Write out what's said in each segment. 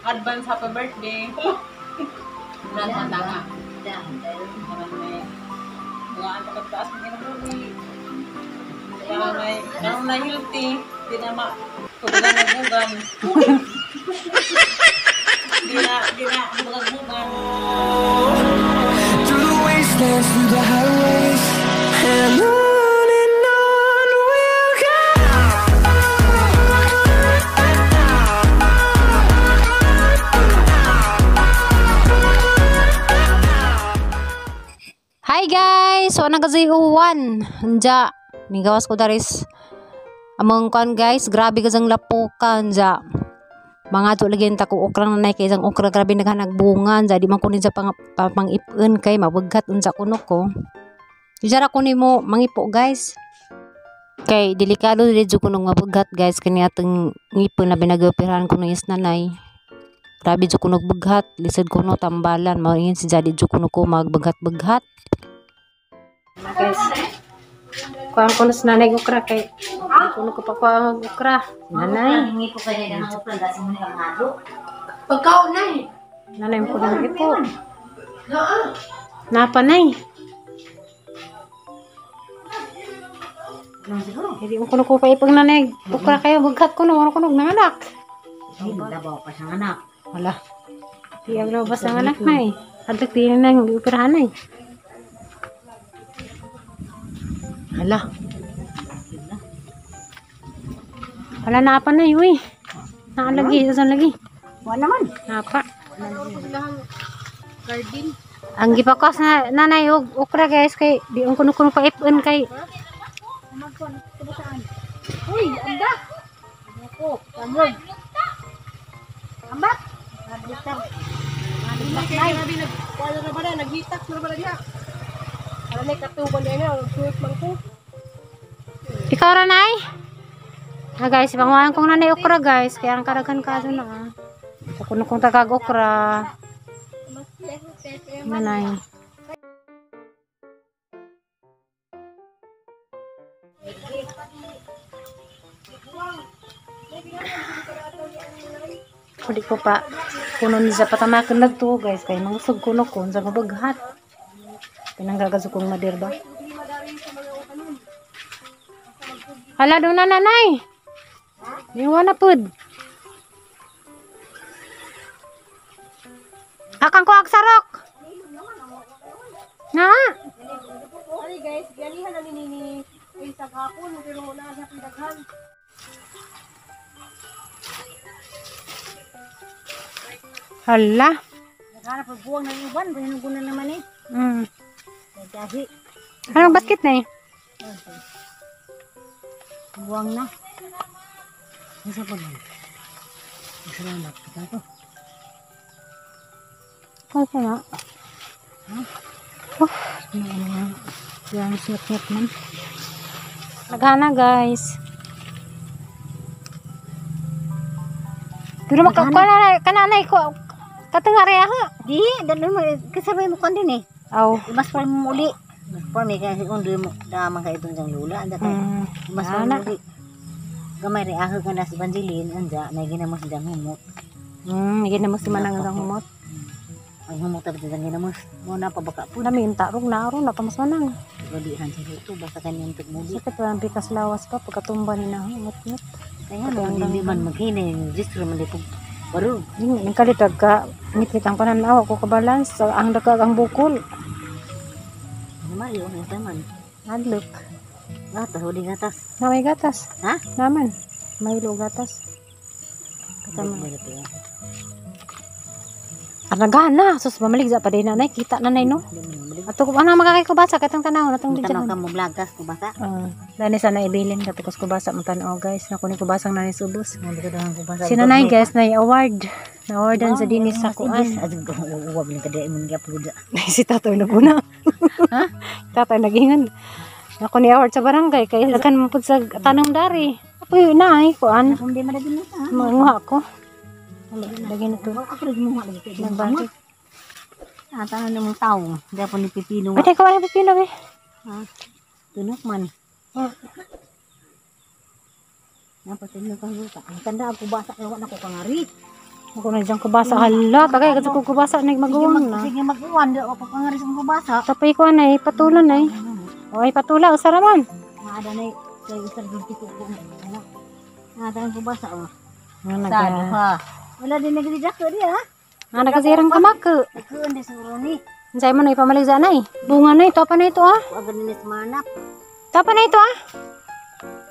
Advance happy birthday. Wala na nga. Mga anak at taas ng kinabuhi. Parang na healthy. Di na ma... Tubugan na bugan. Di na bugan-bugan. Through the wastelands, through the highways, and on we'll go. Hi guys! So anang kasi uwan. Anja, nigawas ko daris among kuan guys, grabe kasang lapukan anja. Mga to lagi ta ko okra nanay kay isang okra grabe naghanag bunga anja di man kunin sa pang pang-ipon kay mabaghat unsa kuno ko. Dijara ko nimo mangipo guys. Kay delikado dili jud kuno mabaghat guys kani atong ngipon na binagoperahan kuno is nanay. Grabe jud kuno baghat, lisod kuno tambalan mao ingin si jadi jud kuno ko magbaghat-baghat. Guys, kuang ko na sa nanay okra kay kuno ko pa kuang okra. Nanay, Hingi ko kanya ng okra dasi mo ni ang Pagkaon nay. Nanay mo ko ng ipo. Napa nay. Hindi mo kuno ko pa ipong nanay. Okra kayo baghat kuno wala kuno ng anak. Labaw pa siyang anak. Wala. Di ang labas ng anak nay. Adlok di na nang operahan nay. Hala. Wala na pa na uy. Naalagi, saan lagi? Wala naman. Napa. Garden. Ang gipakos na nanay og okra guys kay di ang kuno-kuno pa ipon kay. Uy, anda. Ako, tamog. Ambat. Grabe nag wala na ba na naghitak na ba na diha. Ala nay katuban niya na suot man ko. Ikaw ra nay. Ah guys, panguhaan kong nanay okra guys kaya ang karaghan kaso na. Ah. Sa kuno kong tagag okra. Nanay. Pwede ko pa kuno ni sa patamakan nagtuo guys kay mangusog kuno ko sa mabaghat. Pinanggagaso kong madirba. Hala doon na nanay. Niwa na pud. Akang ko agsarok. Na. Ari guys, ganihan na ni ni sa hapon pero na siya pidaghan. Hala. Naghanap ang buwang ng uban, binugo na naman eh. Dahi. Anong basket na eh? Buwang na. Nasa pa man. Salamat kita to. Ano na? Oh, ano yan, siyot-siyot man. Naghana guys. Pero makakuha kananay ko. Katungari ako. Di, dalo mo kasabay mo kon din eh. Aw. Mas pa mo uli. Mas pa may kasi kung doon mo damang ka itong jang lula anda kay. Mas pa mo uli. Gamay ri ako ka na si Banjilin anja na ginamos jang humot. Ginamos si manang ang humot. Ang humot ta jang ginamos. Mo na pa baka po. Nami inta rog na ro na pa mas manang. Pero di han sa ito basta kanyan tugmudi. Sakit walang pikas lawas pa pagkatumba ni na humot-ngot. Kaya hindi man maghina yung registro man di po. Baro. Yung kalitag ka ngit-ngit ang pananaw ako kabalance ang dakag ang bukol. Ano Mario, ang taman. Adlok. Gatas, huli gatas. Na may gatas. Ha? Naman. May lo gatas. Katama. Arnagana, sus bamalig sa pa din nanay, kita nanay no. Ato ko ana makakay ko basa katong tanaw natong Tanaw diyan. ka mo vlog tas ko basa. Dani sa naibilin katukos ko basa mo tanaw guys. Nako ni ko basang nanay subos. Hindi ko daw ko basa. Si nanay guys na award. Na-awardan sa dinis sa kuan. Adto uwab ni kada imong gi-upload. Si tatoy naguna. Ha? Tatoy nagingon. Nako ni award sa barangay kay daghan man pud sa tanong dari. Apoy na ay kuan. Kung di man din na. Manguha ko. Lagi na to. Ako rin mo lagi kay Nagbakit. Ah, tanan ng tao. Dapat ni pipino. Ay, ko ano pipino be. Ha? Tunok man. Oh. Napatid na kang luta. Ang tanda ako basa kay wa na ko kangari. Ako na diyang kubasa. Hala, tagay kasi ko kubasa na maguwang na. Sige mag-uwan di ako pangaris ang kubasa. Tapay ko na eh, patula na eh. O ay patula, usara man. Maada na kay usar gid ko ko. Ano? Naada ang kubasa oh. Ano Sa duha. Wala din nagdijak di ha. Ana kasirang kamako. Nagkuon di suro ni. Unsay mo na ipamalig sa anay? Bunga na ito, pa na ito ah. Ko agad ni manap. Tapa na ito ah.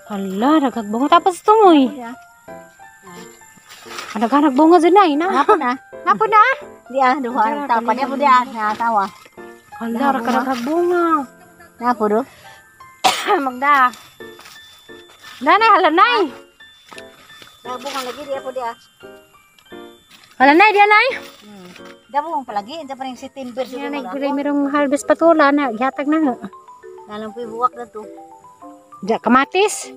Hala, nagagbunga. Tapos ito mo eh. Ya. Naghanag bunga dyan na eh. Na. Napo na. Napo na ah. Di ah duha ang tapa niya po di ah natawa. Hala, nagagbunga. Napo do. Magda. Nanay, hala nay. Nabunga lagi di po di ah. Hala nay, di nay. Dabo ang palagi unsa pa ning September Yan siguro. ay gulay merong harvest patula na. Gihatag na nga. Nalang po buwak na to. Diya, kamatis.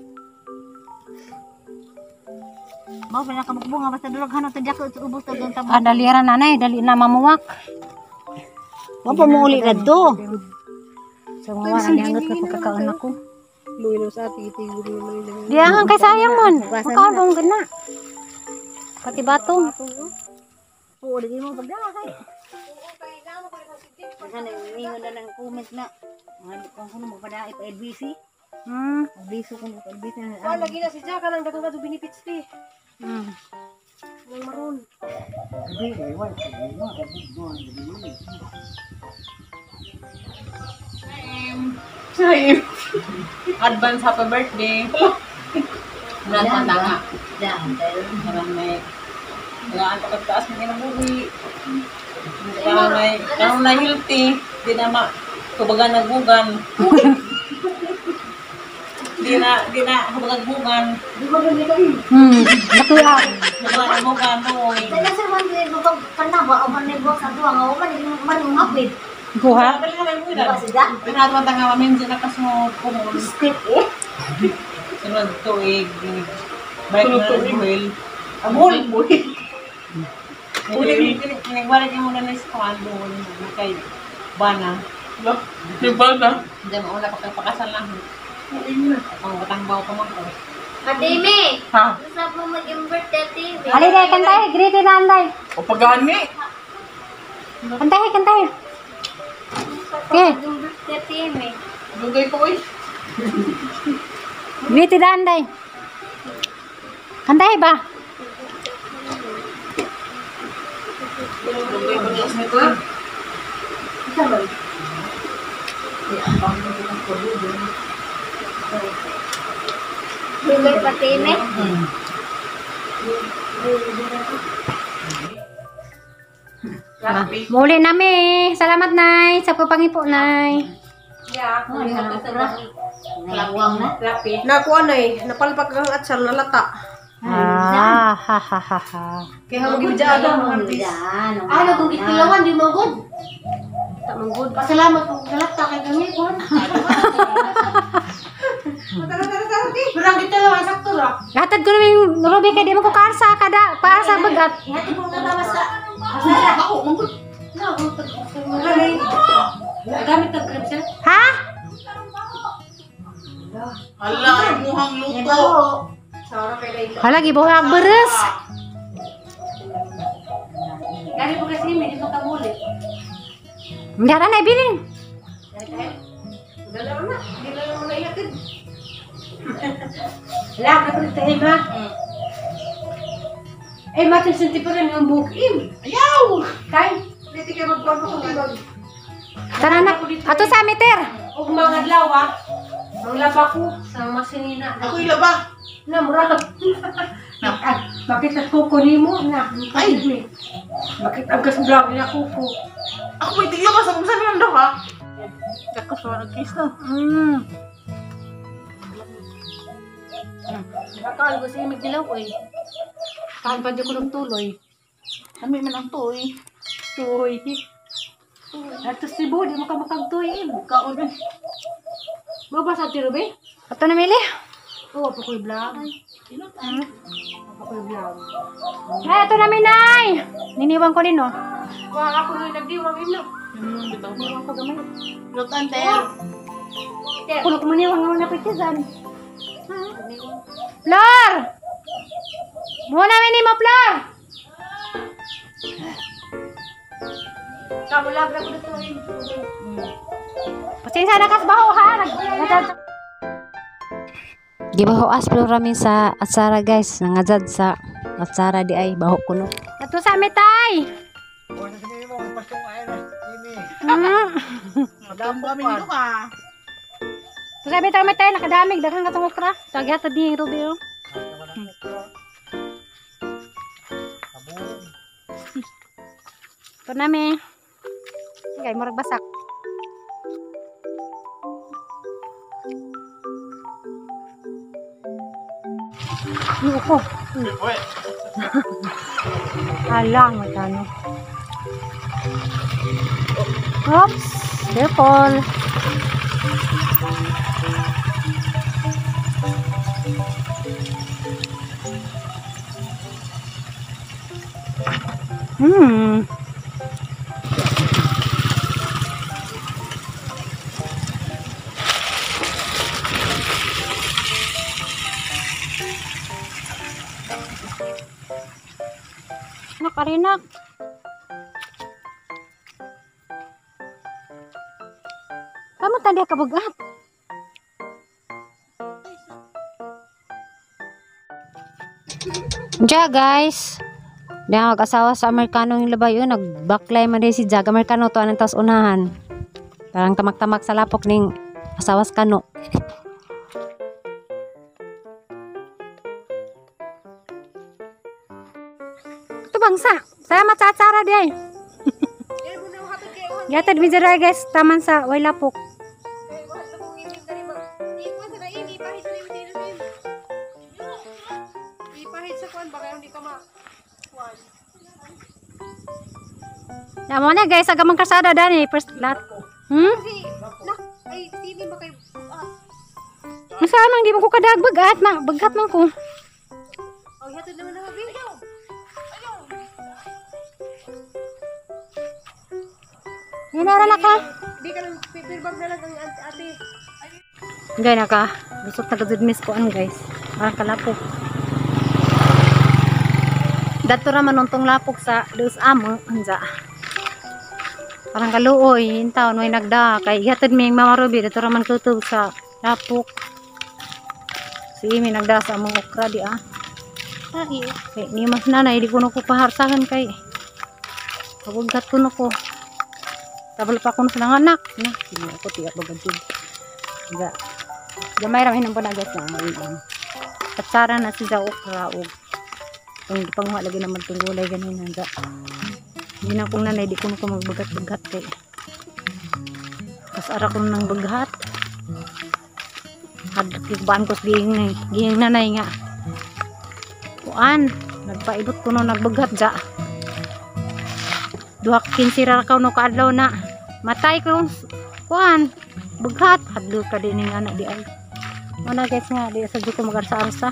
Mao pa na ka magbunga basta dulaghan to dako sa ubos to doon tamo. Ah, dali ra nanay, dali na mamuwak. Wa pa mo uli kadto. So, mawa na niyangot ka pagkakaon ako. Luwi na sa ati, tiguro naman nila. Diyan kay sayang mon. Makaon bang gana. Pati batong. Oo, lagi mo pagdala kay. Ano, ingon na ng comment na. Mga kung kuno mo pa pa LBC. LBC kung pa LBC na. Ah, lagi na si Jack, kanang dagang ka benefits ti. Nang maroon. Advance happy birthday. Nasa tanga. Daan tayo. Parang may Wala ang pagtaas ng kinabuhi. Parang may parang na healthy. Di na ma kubaga nagbugan. Di na kubaga nagbugan. Nakuha. Kubaga nagbugan tuoy. Dala sir man dili mo pag kanaba o man nagbuwak sa tuwa nga o man man ngapit. Kuha. Bali na may Di bulan. ba sila? Pinatawag nga kami dyan nakasunod kumul. Sunod tuig. Balik na ng buhil. Abul! Buhil. Buhil. Nagbalik yung muna na sa kuwan buhol. Kay Bana. Di ba na? Hindi mo una pagkapakasal lang. Ang batang baw pa man ko. Adime, Ha? gusto mo mag-invert Ate Ime. Ali day kantay, greeting na anday. O pagani? Kantay, kantay. Okay, Mag-invert Ate Ime. Dugay ko eh. greeting na anday. Kantay ba? Dugay ko niya sa ito. Dugay pa Ate Ime. Muli nami. Salamat nay sa pagpangipo nay. Yeah, Nalawang na. Nakuha na eh, napalpak ang atsal nalata. Ah, ha ha ha ha. Kaya hamog yung dyan ang harvest. Daan. Ah, nagugit kilawan, di manggod. Ta manggod. Pasalamat kung nalata kay gamipon. Tara, tara, tara, ti. Parang gitalawan, sakto ra. Hatad ko naman yung Ruby kay di mo ko karsa kada para sa bagat. Hati ko nga tawas sa Ako, manggod. Gamit ang cream sir. Ha? Hala, imuhang luto. Sara kay Layla. Hala gibuhag beres. Gani po kasi may di makabulit. Hindi na nay bilin. Dala na, di na lang na ihatid. Wala ka pa rin ma. Eh, matin pa rin yung book in. Ayaw! Kay, dito kayo magkwento kung ibag. Tara na. Ato sa meter. Og mga adlaw ah. Manglaba ko sa masinina. Ako ilaba. Na, mura. Ah, bakit ang kuko nimo na? Ay! Bakit ang kasblog niya kuko? Ako may tigla sa kung saan nando ha? Ako sa nag-kiss na. Baka ko sa imig nilaw oy. Kaan pa di ko ng tuloy. Kami man ang toy. Tuy. Ato Cebu, di mo ka makagtuy eh. Kaon eh. Mo ba sa tiro be? Ato na mili. Oo, pa ko'y vlog. Pa ko'y vlog. Ay, ato na minay. Niniwang ko din oh. Wa ako nung nagdiwang ino. Diwang ko gamay. Lutan, ter. Kulo ko maniwang nga na pitizan. Flor! Muna mi nimo, Flor! Kamulab na ko dito rin. Pasensya na kas baho ha. Gibaho as pero rami sa atsara guys, nangadzad sa atsara di ay baho kuno. Ato sa ami tay. Kami dito ka. To sa ami tay tay nakadamig daghan katong okra. Tagyatad ni Ruby oh. Ito nami. Kay murag basak. Ano ko? Ala, magkano. Oops, careful. Nakarinak. Kamu tadi kabugat. Ja guys. Diyan mag-asawa sa Amerikano yung labay yun. Nagbaklay man din si Jag. Amerikano to anong taas unahan. Parang tamak-tamak sa lapok ning asawas kano. Ito bangsa. Salamat sa atsara di ay. Yatad mi dira guys, taman sa way lapok. Namo na guys, agamang kasada dani first lot. Ay, sini ba kayo? Masa man di mo ko kadag bagat ma, bagat man ko. Oh, hatod naman na habi. Hinara na ka. Di ka lang paper bag na lang ang ate. Gay na ka. Busog na gud miss ko an guys. Parang kalapok. Dato ra man untong lapok sa dos amo anja. Parang kaluoy in taon may nagda kay gihatod mi Mama Ruby dato ra man kutob sa lapok. Si mi nagda sa among okra di ah. Kay ni mas nanay di ko na ko paharsahan kay paguggat ko na ko. Tabal pa ko na sa anak. Na, hindi ako tiyak bagad jud. Ga. Gamay ra hinang na guys na ang Katsara na si sa okra og kung gipanguha lagi naman tong gulay ganin ga. Hindi na akong nanay di ko na ko magbagat-bagat kay. Kas ara ko nang baghat. Hadlok baan ko sa giing nanay nga. Kuan, nagpaibot ko no nagbagat ja. Duha ka 15 ra ka no kaadlaw na. Matay ko kuan baghat hadlok ka din ning anak di ay. Muna guys nga di sa ko magarsa-arsa.